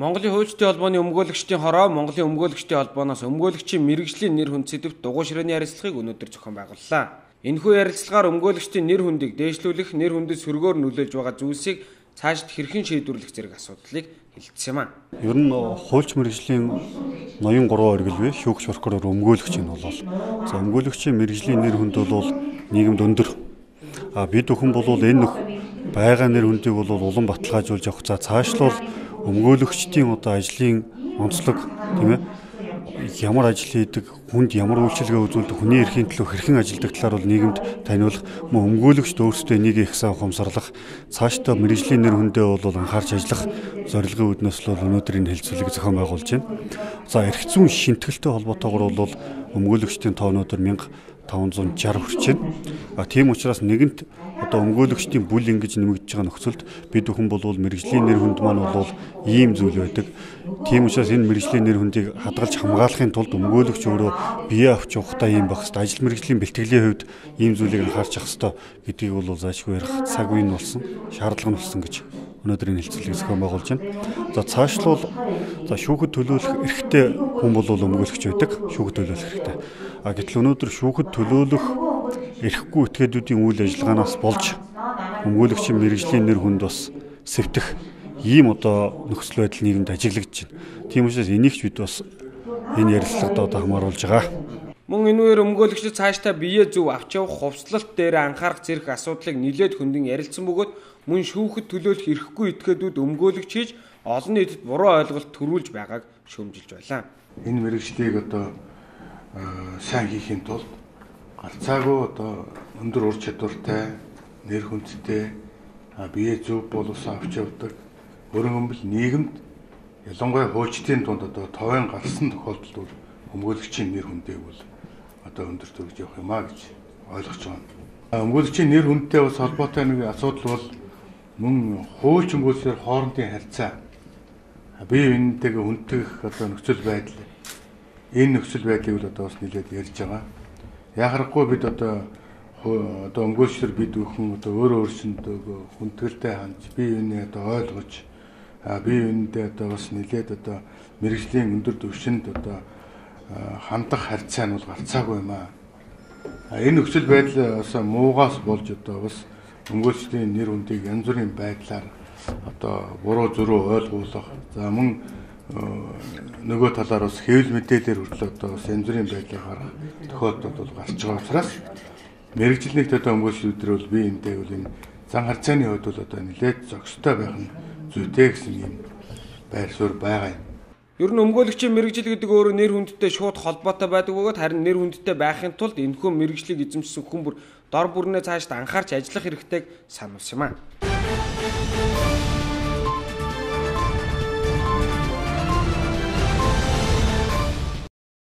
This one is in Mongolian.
Монголын хуульчдын холбооны өмгөөлөгчдийн хороо Монголын өмгөөлөгчдийн холбооноос өмгөөлөгчийн мэргэжлийн нэр хүнд сэдэвт дугуй ширээний ярилцлагыг өнөөдөр зохион байгууллаа. Энэхүү ярилцлагаар өмгөөлөгчдийн нэр хүндийг дээшлүүлэх, нэр хүндэд сөргөөр нөлөөлж байгаа зүйлсийг цаашид хэрхэн шийдвэрлэх зэрэг асуудлыг хэлэлцсэн юм а. Ер нь хуульч мэргэжлийн ноён 3 оргил бий, шүүгч прокурор өмгөөлөгч нь бол. За өмгөөлөгчийн мэргэжлийн нэр хүнд бол нийгэмд өндөр. А бид бүхэн бол энэ байгаа нэр хүндийг бол улам баталгаажуулж явах. За цаашлуул өмгөөлөгчдийн одоо ажлын онцлог, тийм ээ, ямар ажил хийдэг, хүнд ямар үйлчилгээ үзүүлдэг, хүний эрхийн төлөө хэрхэн ажилладаг талаар бол нийгэмд таниулах, мөн өмгөөлөгчд өөрсдөө энийг их сайн ухамсарлах, цаашдаа мэргэжлийн нэр хүндээ бол анхаарч ажиллах зорилгын үүднээс л өнөөдөр энэ хэлцүүлгийг зохион байгуулж байна. За эрх зүйн шинтгэлтэй холбоотойгоор бол өмгөөлөгчдийн тоо өнөөдөр 1560 хүрч байна. А тийм учраас нэгэнт одоо өмгөөлөгчдийн бүл ингэж нэмэгдэж байгаа нөхцөлд бид бүхэн бол мэргэжлийн нэр хүнд маань бол ийм зүйл байдаг. Тийм учраас энэ мэргэжлийн нэр хүндийг хадгалж хамгаалахын тулд өмгөөлөгч өөрөө бие авч явахдаа ийм байх ёстой. Ажил мэргэжлийн бэлтгэлийн хувьд ийм зүйлийг анхаарч явах ёстой гэдгийг бол заашгүй ярих цаг үе нь болсон, шаардлага нь болсон гэж өнөөдөр энэ хэлцүүлгийг зохион байгуулж байна. За цаашлуул за шүүхэд төлөөлөх эрхтэй хүн бол өмгөөлөгч байдаг. Шүүхэд төлөөлөх эрхтэй. А гэтэл өнөөдөр шүүхэд төлөөлөх эрхгүй этгээдүүдийн үйл ажиллагаанаас болж өмгөөлөгчийн мэргэжлийн нэр хүнд бас сэвтэх ийм одоо нөхцөл байдал нийгэмд ажиглагдаж байна. Тийм учраас энийг ч бид бас энэ ярилцлагад одоо хамааруулж байгаа. Мөн энэ үеэр өмгөөлөгчид цаашдаа бие зөв авч явах, хувьцлалт дээр анхаарах зэрэг асуудлыг нилээд хөндөн ярилцсан бөгөөд мөн шүүхэд төлөөлөх эрхгүй этгээдүүд өмгөөлөгч хийж олон нийтэд буруу ойлголт төрүүлж байгааг шүүмжилж байлаа. Энэ мэргэжлийг одоо сайн хийхин тулд галзаагүй одоо өндөр ур чадвартай, нэр хүндтэй, бие зөв боловсон авч явдаг, өөрөөр хэлбэл нийгэмд ялангуяа хуульчдын дунд одоо товын гарсан тохиолдолд бол өмгөөлөгчийн нэр хүндийг бол одоо өндөр төрж явах юм а гэж ойлгож байгаа. Өмгөөлөгчийн нэр хүндтэй бас холбоотой нэг асуудал бол мөн хуульч өмгөөлсөөр хоорондын харьцаа, бие биентэйгээ хүндэтгэх одоо нөхцөл байдал, энэ нөхцөл байдлыг бол одоо бас нэлээд ярьж байгаа. Яхахгүй бид одоо өмгөөлөгчдөр бид бүхэн одоо өөрөө өөрсөндөө хүндэтгэлтэй хандж, бие биенээ одоо ойлгож, бие биендээ одоо бас нэлээд одоо мэргэжлийн өндөр түвшинд одоо хандах харьцаа нь бол галзаагүй юм аа. Энэ нөхцөл байдал бас муугаас болж одоо бас өмгөөлөгчдийн нэр хүндийг янз бүрийн байдлаар одоо буруу зөрүү ойлгуулах, за мөн нөгөө талаар бас хэвлэл мэдээлэлээр хүртэл одоо бас янз бүрийн байдлаар гарах тохиолдол бол гарч байгаа учраас мэргэжил нэгт одоо өмгөөлөгчдүүд бол бие биендээ бол энэ зан харьцааны хувьд бол одоо нэлээд зохистой байх нь зүйтэй гэсэн юм байр суурь байгаа юм. Ер нь өмгөөлөгчийн мэргэжил гэдэг өөрөө нэр хүндтэй шууд холбоотой байдаг бөгөөд харин нэр хүндтэй байхын тулд энэхүү мэргэжлийг эзэмшсэн хүн бүр дор бүрнээ цаашд анхаарч ажиллах хэрэгтэйг сануулсан юм а.